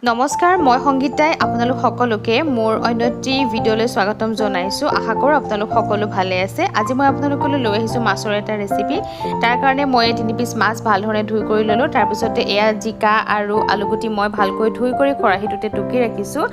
নমস্কাৰ, মই সংগীতাই আপোনালোক সকলোকে মোৰ অন্য এটি ভিডিঅ'লৈ স্বাগতম জনাইছোঁ। আশা কৰোঁ আপোনালোক সকলো ভালে আছে। আজি মই আপোনালোকলৈ লৈ আহিছোঁ মাছৰ এটা ৰেচিপি। তাৰ কাৰণে মই 3 পিচ মাছ ভালধৰণে ধুই কৰি ল'লোঁ। তাৰপিছতে এয়া জিকা আৰু আলুগুটি মই ভালকৈ ধুই কৰি খৰাহীটোতে টুকি ৰাখিছোঁ।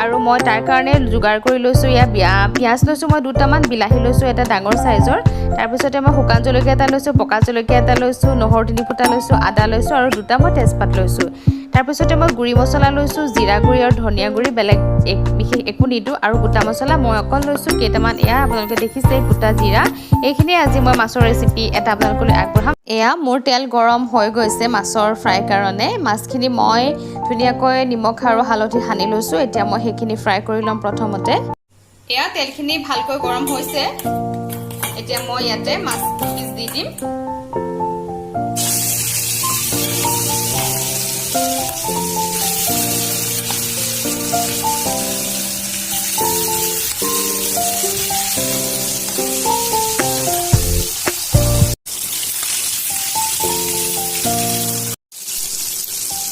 আৰু মই তাৰ কাৰণে যোগাৰ কৰি লৈছোঁ, এয়া পিঁয়াজ লৈছোঁ মই দুটামান, বিলাহী লৈছোঁ এটা ডাঙৰ চাইজৰ। তাৰপিছতে মই শুকান জলকীয়া এটা লৈছোঁ, পকা জলকীয়া এটা লৈছোঁ, নহৰু 3 ফুটা লৈছোঁ, আদা লৈছোঁ আৰু দুটা মই তেজপাত লৈছোঁ। তাৰপিছতে মই গুড়ি মছলা লৈছোঁ, জিৰা গুড়ি আৰু ধনিয়া গুড়ি, বেলেগ বিশেষ একো নিদিওঁ। আৰু গোটা মছলা মই অকল লৈছোঁ কেইটামান, এয়া আপোনালোকে দেখিছে গোটা জিৰা। এইখিনিয়ে আজি মই মাছৰ ৰেচিপি এটা আপোনালোকলৈ আগবঢ়াম। এয়া মোৰ তেল গৰম হৈ গৈছে মাছৰ ফ্ৰাই কাৰণে। মাছখিনি মই ধুনীয়াকৈ নিমখ আৰু হালধি সানি লৈছোঁ। এতিয়া মই সেইখিনি ফ্ৰাই কৰি ল'ম প্ৰথমতে। এয়া তেলখিনি ভালকৈ গৰম হৈছে। এতিয়া মই ইয়াতে মাছ পিচ দি দিম।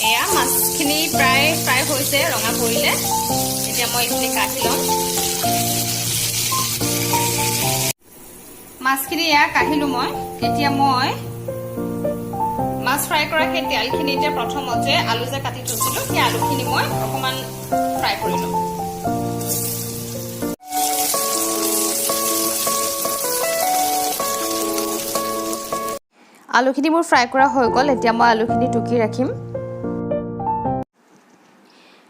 এয়া মাছখিনি প্ৰায় ফ্ৰাই হৈছে, ৰঙা পৰিলে। এতিয়া মই এইখিনি কাঢ়ি ল'ম। মাছখিনি এয়া কাঢ়িলো মই। এতিয়া মই মাছ ফ্ৰাই কৰা সেই তেলখিনি এতিয়া প্ৰথমতে আলু যে কাটি থৈছিলো, সেই আলুখিনি মই অকণমান ফ্ৰাই কৰি ল'ম। আলুখিনি মোৰ ফ্ৰাই কৰা হৈ গ'ল। এতিয়া মই আলুখিনি টুকি ৰাখিম।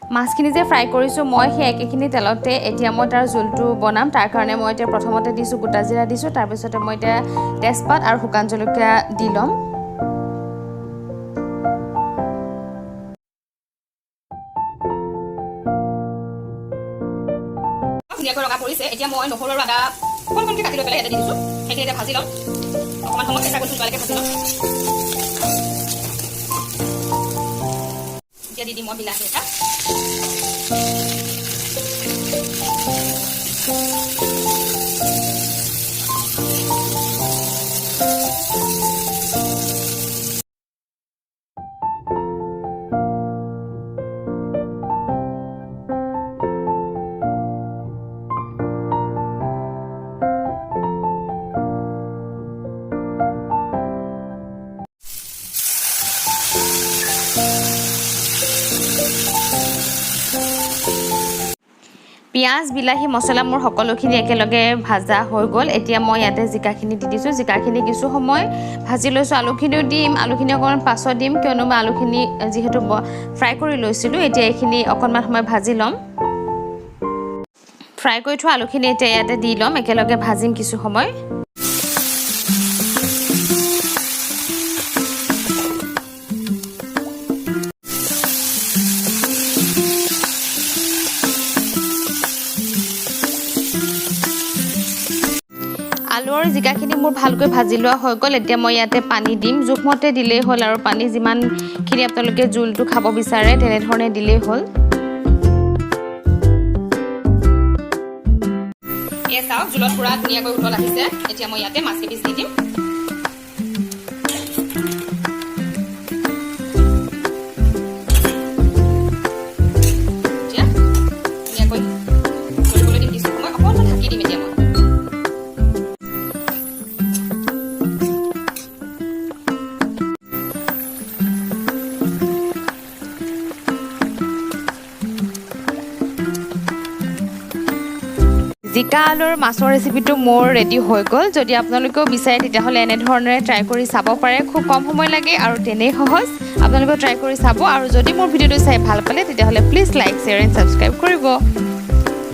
মাছখিনি যে ফ্ৰাই কৰিছোঁ মই, সেই একেখিনি তেলতে এতিয়া মই তাৰ জোলটো বনাম। তাৰ কাৰণে মই এতিয়া প্ৰথমতে দিছোঁ গোটা জিৰা দিছোঁ। তাৰপিছতে মই এতিয়া তেজপাত আৰু শুকান জলকীয়া দি ল'ম। ধুনীয়াকৈ ৰঙা পৰিছে। এতিয়া মই নহৰু আৰু আদা অকণ অকণকৈ কাটি লৈ পেলাই ইয়াতে দি দিছোঁ। সেইখিনি এতিয়া ভাজি ল'ম অকণমান সময়, কেঁচা গোন্ধ যোৱালৈকে ভাজি ল'ম। এতিয়া দি দিম মই বিলাহী এটা। পিঁয়াজ, বিলাহী, মছলা মোৰ সকলোখিনি একেলগে ভাজা হৈ গ'ল। এতিয়া মই ইয়াতে জিকাখিনি দি দিছোঁ। জিকাখিনি কিছু সময় ভাজি লৈছোঁ। আলুখিনিও দিম। আলুখিনি অকণমান পাছত দিম, কিয়নো মই আলুখিনি যিহেতু ফ্ৰাই কৰি লৈছিলোঁ। এতিয়া এইখিনি অকণমান সময় ভাজি ল'ম। ফ্ৰাই কৰি থোৱা আলুখিনি এতিয়া ইয়াতে দি ল'ম। একেলগে ভাজিম কিছু সময়। আলু আৰু জিকাখিনি মোৰ ভালকৈ ভাজি লোৱা হৈ গ'ল। এতিয়া মই ইয়াতে পানী দিম। জোখমতে দিলেই হ'ল আৰু পানী, যিমানখিনি আপোনালোকে জোলটো খাব বিচাৰে তেনেধৰণে দিলেই হ'ল। এই চাওক, জোলত পুৰা ধুনীয়াকৈ উতল আহিছে। এতিয়া মই ইয়াতে মাছ কেইপিচ দি দিম। এতিয়া ধুনীয়াকৈ উতলিবলৈ দিম কিছু সময়। অকণমান ঢাকি দিম এতিয়া মই। জিকা আলুৰ মাছৰ ৰেচিপিটো মোৰ ৰেডি হৈ গ'ল। যদি আপোনালোকেও বিচাৰে, তেতিয়াহ'লে এনেধৰণেৰে ট্ৰাই কৰি চাব পাৰে। খুব কম সময় লাগে আৰু তেনেই সহজ। আপোনালোকেও ট্ৰাই কৰি চাব। আৰু যদি মোৰ ভিডিঅ'টো চাই ভাল পালে, তেতিয়াহ'লে please like, share and subscribe কৰিব।